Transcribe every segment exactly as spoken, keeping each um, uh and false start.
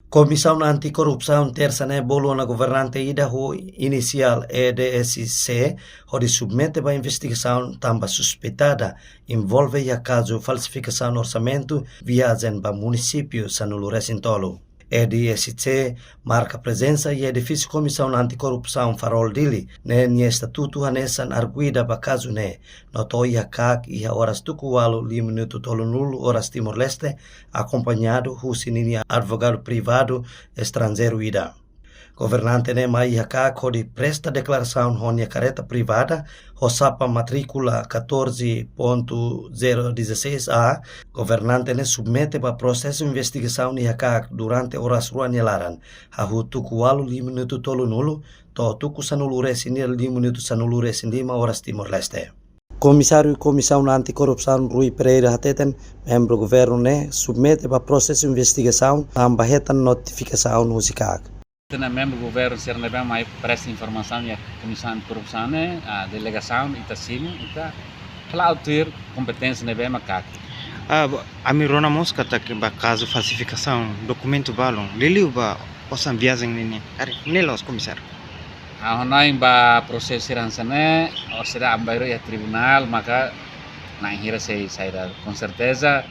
Komisaun Anti-Korrupsaun Tersa ne'e bolu ona governante ida ho inisiál E D S C hodi submete ba investigasaun tanba suspeitada envolve iha kazu falsifikasaun orsamentu viajen ba munisípiu sanulu-resin-tolu. E D S C marka prezensa iha edifísiu Komisaun Anti-Korrupsaun Farol Dili, ne'e nia estatutu hanesan arguida ba kazu ne'e, no to'o iha KAK iha oras tuku ualu lima minutu tolunulu oras Timor-Leste, akompañadu husi ninia advogadu privadu estranjeiru ida. Governante ne'e mai iha KAK hodi presta deklarasaun ho nia kareta privada, ho xapa matríkula catorze ponto zero dezasseis A. Governante ne'e submete ba prosesu investigasaun iha KAK durante oras rua nia laran, hahú tuku ualu lima minutu tolunulu to'o tuku sanulu-resin-ida lima minutu sanulu-resin-lima oras Timor-Leste. Komisáriu Komisaun Anti-Korrupsaun Rui Pereira hateten, membru governu ne'e submete ba prosesu investigasaun tanba hetan notifikasaun husi KAK. Ita-nia membru governu sira ne'ebé mai presta informasaun iha Komisaun Anti-Korrupsaun ne'e, ah, delegasaun ita simu, ita hala'o tuir kompeténsia ne'ebé mak KAK. Ah, bo-, ami rona mós katak ba kazu falsifikasaun dokumentu balun, liuliu ba osan viajen nian. Ari, ne'e loos, Komisáriu. Ah, hanoin ba prosesu sira hanesan ne'e, o sira aban-bainrua iha tribunál, maka na'in hira sei saida, com certeza,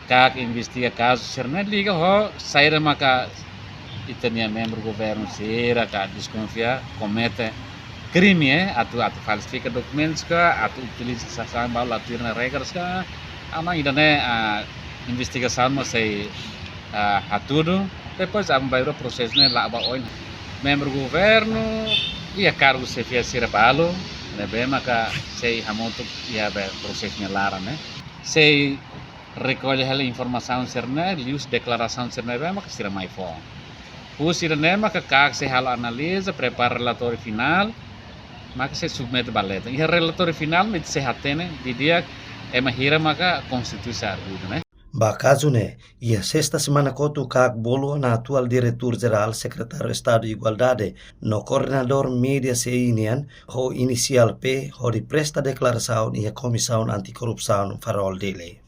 KAK investiga kazu sira-ne'e liga ho saida maka ita-nia membru governu sira ka deskonfia komete krime, eh, atu, atu falsifika dokumentus ka, atu utiliza sasán balu atu tuir ona regras ka, hanoin ida-ne'e, ah, investigasaun mak sei, ah, hatudu, depois aban-bainrua prosesu ne'e la'o ba oin. Membru governu iha kargu xefia sira balu ne'ebé maka sei hamutuk iha be prosesu nia laran ne'e. Sei rekolle hela informasaun sira-ne'e, liuhusi deklarasaun sira-ne'ebé maka sira mai fó. Husi ida-ne'e maka KAK sei halo analiza, prepara relatóriu finál, maka sei submete ba letan. Iha relatóriu finál mak ita sei hatene didi'ak ema hira maka konstitui sá arguidu ne'e. Ba kazu ne'e, iha sesta semana kotuk KAK bolu ona atuál Diretór Jerál, Sekretáriu Estadu Igualdade, no koordenadór média C I nian, ho inisiál P, hodi presta deklarasaun iha Komisaun Anti-Korrupsaun Farol Dili.